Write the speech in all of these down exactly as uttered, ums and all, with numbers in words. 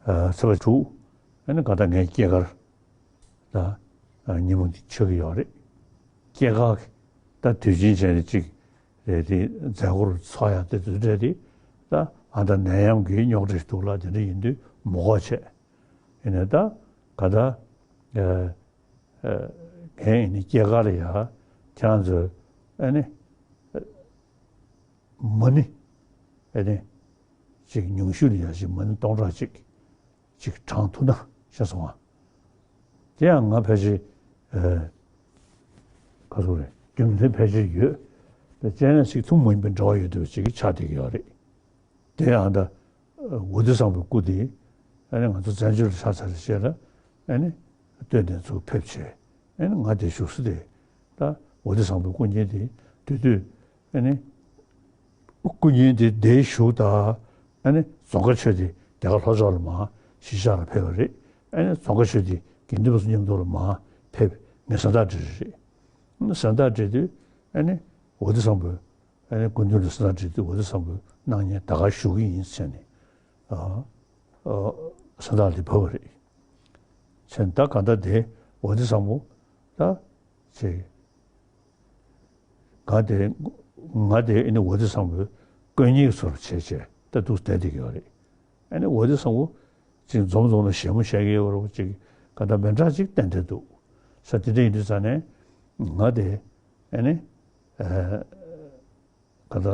ཚེས་པ་དྲུག་ཨ་ནི་ག་ད་ངའི་སྐྱེས་སྐར་ད་ཉིན་མོ་འདི་ཆགས་ཀྱི་ཡོད་རེད། སྐྱེས་སྐར་གྱི་ད་དུས་ཆེན་བྱས་ནས་གཅིག་རེད། དེ་མཛད་སྒོར་ཚོགས་ཡག་དེ་དུས་འདྲ་དེ་ད་ཨ་ད་ནད་ཡམས་ཀྱི་རྙོག་དྲ་ཞིག་འདུག་ལ། དེ་འདྲ་ཡིན་དུས་མི་དགོས་བྱས། ཡིན་ནའི་ད་ག་ད་ཨ་ཨ་ངའི་ཨ་ནི་སྐྱེས་སྐར་ལ་ཡ་ཁྱེད་རང་ཚོས་ཨ་ནི་མ་ཎི་ཨ་ནི་ཅིག་ཉུང་ཤོས་ལ་ཡ་ཅིག་མ་ཎི་སྟོང་ཕྲག་གཅིག་ཅིག་བགྲང་ཐུབ་ན་ཤེས་སོང་ང་། དེ་ཡང་ང་ཕལ་ཆེར་ཨ་ག་ཚོད་རེད། རྒྱུ་མཚན་ཕལ་ཆེར་ཡོད། དེ་སྤྱན་རས་གཟིགས་ཐུན་མོང་མ་ཡིན་པའི་འབྲེལ་བ་ཡོད་བསྡད་པ་ཅིག་གི་ཆགས་བསྡད་ཀྱི་ཡོད་རེད། དེ་ཡང་ད་ཝ་ཏི་བཟང་པོའི་སྐུ་དེ་ཨ་ནི་ང་ཚོ་བཙན་བྱོལ་ལ་ཆགས་ཚར་རྗེས་ལ་ཨ་ནི་སྟོད་ནས་ཚུར་ཕེབས་བྱས། ཨ་ནི་ང་དེ་བཞུགས་ས་དེ་ད་ཝ་ཏི་བཟང་པོའི་སྐུ་བརྙན་དེ་དེ་དུས་ཨ་ནི་སྐུ་བརྙན་དེ་དེ་བཞུགས་ད་ཨ་ནི་རྫོང་དཀར་ཆོས་སྡེ་རྒྱ་གར་ལྷོ་ཕྱོགས་ལ་མར་གཞིས་ཆགས་ལ་ཕེབས་པ་རེད། ཨ་ནི་རྫོང་དཀར་ཆོས་སྡེ་དགེ་འདུན་པ་ཚོ་མཉམ་དུ་ལ་མར་ཕེབས། ངས་གཟེངས་རྟགས་སྤྲད་རེད། གཟེངས་རྟགས་སྤྲད་དུས་ཨ་ནི་ཝ་ཏི་བཟང་པོས་ཨ་ནི་སྐུ་མདུན་ལ་གཟེངས་རྟགས་སྤྲད་དུས་ཝ་ཏི་བཟང་པོས་གནང་མཁན་ད་ག་བཞུགས་ཀྱི་ཡིན་ཟེར་ནས་ཨ་ཨ་གཟེངས་རྟགས་དེ་ཕུལ་བ་རེད། བྱས་ད་ག་ད་དེ་ཝ་ཏི་བཟང་པོ་ད་ཅིག་ང་དེ་ང་དེ་ཨ་ནི་ཝ་ཏི་བཟང་པོའི་དཀོན་གཉེར་ཚོར་བྱས་བྱས་ད་འདུག་བསྡད་བསྡད་ཀྱི་ཡོད་རེད། ཨ་ནི་ཝ་ཏི་བཟང་པོ་ཅིག་འཛོམས་འཛོམས་ལ་ཞལ་མོ་བཞད་ཀྱི་ཡོད་རེད། ཅིག་ག་ད་མི་འདྲ་ཅིག་ཏན་ཏན་འདུག་ས། དེ་འདྲ་ཡིན་དུས་ཙང་ནས་ང་དེ་ཨ་ནི་ཨ་ག་ད་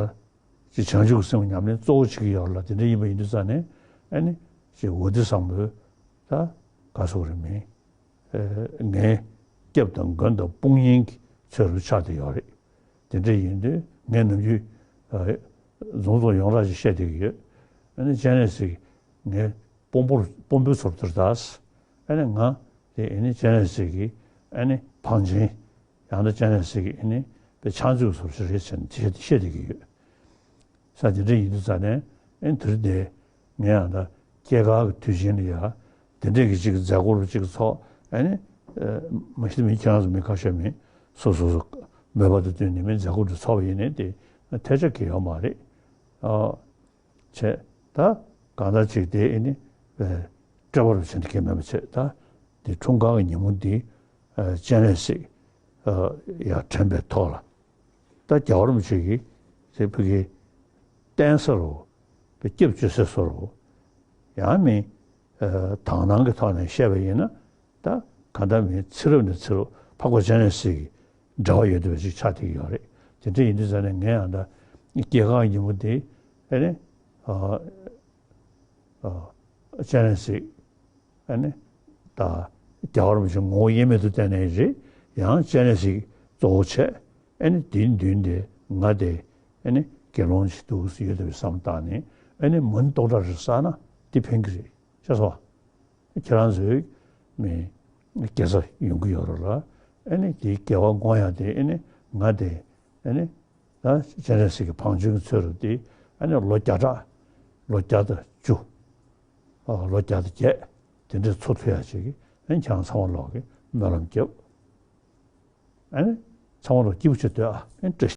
ཅིག་བྱང་ཆུབ་ཀྱི་སེམས་ཉམས་ལེན་གཙོ་བོ་བྱེད་ཀྱི་ཡོད་ལ། དེ་འདྲ་ཡིན་པ་ཡིན་དུས་ཙང་ནས་ཨ་ནི་ཅིག་ཝ་ཏི་བཟང་པོའི་ད་ག་ཟེར་དགོས་རེད། མི་ངའི་སྐྱབས་དང་མགོན་དང་དཔུང་གཉེན་གྱི་ཚུལ་དུ་ཆགས་བསྡད་ཡོད་རེད། དེ་འདྲ་ཡིན་དུས་ངས་ནམ་རྒྱུན་རྫོང་རྫོང་ཡོངས་གྲགས་ཅིག་བཤད་བསྡད་ཀྱི་ཡོད། ཨ་ནི་སྤྱན་རས་གཟིགས་ངའི་དཔོན་པོ་དཔོན་པོའི་ཚུལ་དུ་ད། ཨ་ནི་ང་དེ་ཨ་ནི་སྤྱན་རས་གཟིགས་ཀྱི་ཨ་ནི་བང་ཆེན། ཡང་ན་སྤྱན་རས་གཟིགས་ཀྱི་ཨ་ནི་དཔེ་ཕྱག་མཛོད་ཚུལ་ཞིག་རེད་ཟེར་ནས་དེ་བཤད་བསྡད་ཀྱི་ཡོད། ས་དེ་འདྲ་ཡིན་དུས་ཙང་ནས་ཨེ་དེ་རིང་དེ་ངས་ཡང་ད་སྐྱེས་སྐར་གྱི་དུས་ཆེན་ལ་ཡ་དེ་འདྲས་ཀྱི་ཅིག་མཛད་སྒོ་རུ་ཅིག་ཚོགས། ཨ་ནི་མ་གཞི་མི་ཁྱེད་རང་ཚོ་མི་ཁ་ཤས་མི་སོ་སོ་སོ་མོས་པ་དང་བསྟུན་ནས་མི་མཛད་སྒོ་རུ་ཚོགས་པ་ཡིན་ནའི་དེ་ཐལ་ཆ་གང་ཡང་ཡོད་མ་རེད། ཨ་བྱས་ད་གང་ལྟར་ཅིག་དེ་ཨེ་ནི་སྤྲད་པ་རུ་བྱས་ནས་གང་མེད་པ་བྱས། ད་དེ་འཁྲུངས་སྐར་གྱི་ཉིན་མོ་འདི་སྤྱན་རས་གཟིགས་ཡར་དྲན་པའི་ཐོག་ལ། ད་རྒྱལ་བ་རིན་པོ་ཆེ་གིས་དེ་ཕ་གི་བསྟན་ས་རུ་སྐྱབས་བཅོལ་ས་སུ་རུ་ཡང་མིན་དག་སྣང་གི་ཐོག་ནས་བཤད་པ་ཡིན་ན། ད་གང་ལྟར་མིན་ཚེ་རབས་ནས་ཚེ་རབས་འཕགས་པ་སྤྱན་རས་གཟིགས་ཀྱི་འབྲེལ་བ་ཡོད་བསྡད་པ་ཞིག་ཆགས་བསྡད་ཀྱི་ཡོད་རེད། དེ་འདྲ་ཡིན་དུས་ཙང་ནས་ངས་ཡང་ད་སྐྱེས་སྐར་ཉིན་མོ་དེ་ཨེ་ནི་སྤྱན་རས་གཟིགས་ཨ་ནི་ད་རྒྱལ་བ་རིན་པོ་ཆེ་ངོ་བོ་དབྱེར་མེད་དུ་བསྟན་ནའི་རེད། ཡང་སྤྱན་རས་གཟིགས་གཙོ་བོ་བྱས། ཨ་ནི་དེའི་མདུན་དེ་ང་དེ་ཨ་ནི་དགེ་སློང་ཞིག་འདུག་ཡོད་དེ་བསམ་བཏང་ནས་ཨ་ནི་མ་ཎི་སྟོང་ཕྲག་རེ་བསགས་ན་དེ་ཕན་གྱི་རེད་ཤག་སོ། ཁྱེད་རང་ཚོའི་མི་དགེ་རྩ་ཡོང་གི་ཡོད་རེད་ལ། ཨ་ནི་དེའི་དགེ་བ་བསྔོ་ཡག་དེ་ཨ་ནི་ང་དེ་ཨ་ནི་ད་སྤྱན་རས་གཟིགས་ཀྱི་བང་ཆེན་གྱི་ཚུལ་དུ་དེ་ཨ་ནི་ལོ་བརྒྱ་ཕྲག་ལོ་བརྒྱ་དང་བཅུ། ཨ་ལོ་བརྒྱ་དང་བརྒྱད་དེ་འདྲའི་འཚོ་ཐུབ་ཡག་ཅིག་གི་ཨ་ནི་ཁྱེད་རང་ཚང་མ་ལོག་གི་སྨོན་ལམ་རྒྱབ། ཨ་ནི་ཚང་མ་ལོག་སྐྱིད་པོ་བྱེད་སྡོད་ཨ། ཨ་ནི་བཀྲ་ཤིས།